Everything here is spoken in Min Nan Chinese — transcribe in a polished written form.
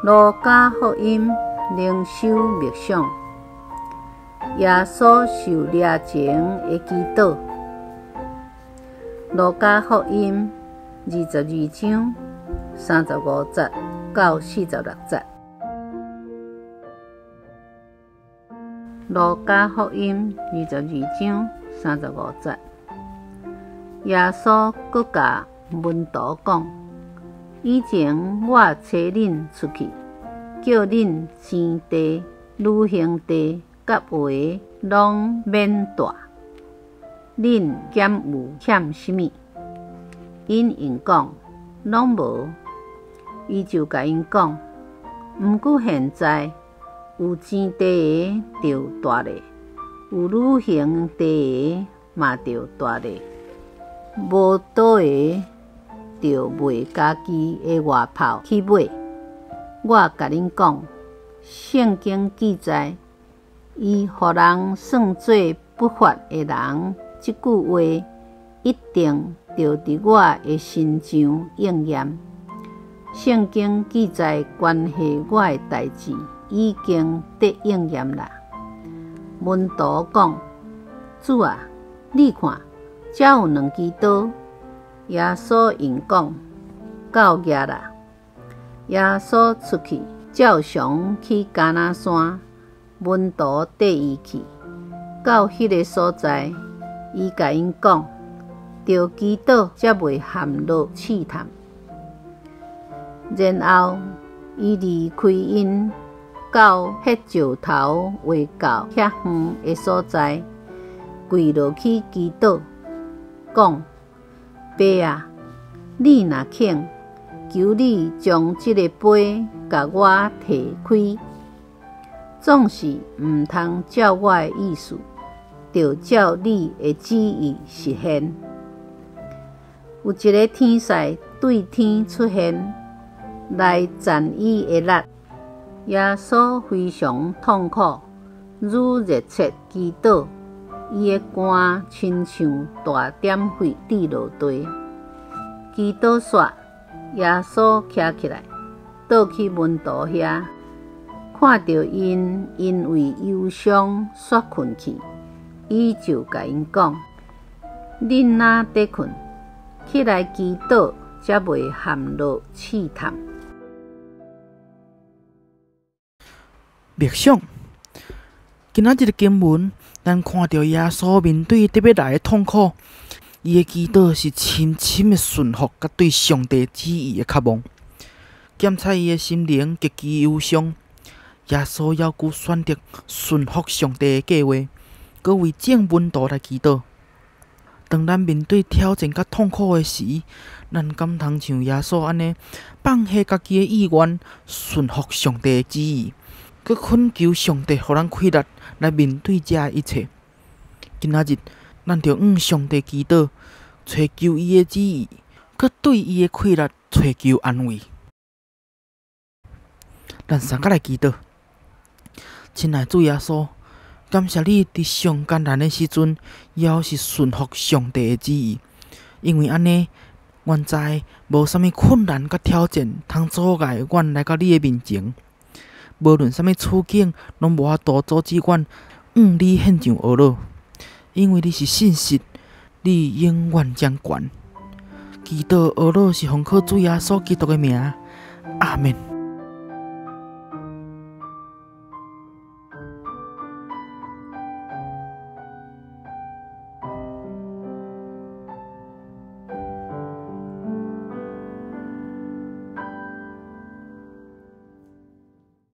路加福音靈修默想，耶穌受掠前的祈禱。路加福音22章35節到46節。路加福音二十二章三十五節，耶穌閣共門徒講：以前我差恁出去，叫恁錢袋、旅行袋佮鞋攏免帶，恁敢有欠啥物？𪜶應講：攏無。伊就共𪜶講：毋過現在有錢袋的著帶咧，有旅行袋的嘛著帶咧，無刀的著賣家己的外袍去買。我共恁講，聖經記載，伊予人算做不法的人，這句話一定著佇我的身上應驗。聖經記載關係我的代誌已經得應驗啦。門徒講：主啊，你看，遮有兩支刀。耶穌應講：夠額啦。耶穌出去，照常去迦拿山，門徒綴伊去。到彼个所在，伊共𪜶講：著祈禱，才袂陷落試探。然後伊離開𪜶，到彼石頭劃到遐遠的所在，跪落去祈禱，講：爸啊，你若肯，求你將這个杯共我提開，總是毋通照我的意思，著照你的旨意實現。有一个天使對天出現，來讚伊的力。耶穌非常痛苦，愈熱切祈禱，伊的汗親像大點血滴落地。祈禱煞，耶穌徛起來，倒去門徒遐，看著𪜶因為憂傷煞睏去，伊就共𪜶講：恁哪佇睏？起來祈禱，才袂陷落試探。默想，今仔日的經文，咱看著耶穌面對欲來的痛苦，伊的祈禱是深深的順服，佮對上帝旨意的渴望。檢察伊的心靈極其憂傷，耶穌猶閣選擇順服上帝的計劃，閣為眾門徒來祈禱。當咱面對挑戰佮痛苦的時，咱敢通像耶穌按呢，放下家己的意願，順服上帝的旨意，閣懇求上帝予咱氣力來面對這一切？今仔日，咱著向上帝祈禱，揣求伊的旨意，閣對伊的氣力揣求安慰。咱相佮來祈禱，親愛主耶穌，感謝你佇上艱難的時陣，猶是順服上帝的旨意，因為按呢，阮知無啥物困難佮挑戰通阻礙阮來到你的面前。無論啥物處境，攏無法度阻止阮向你獻上哀禱，因為你是信實，你永遠掌權。祈禱哀禱是奉靠主耶穌基督的名，阿們。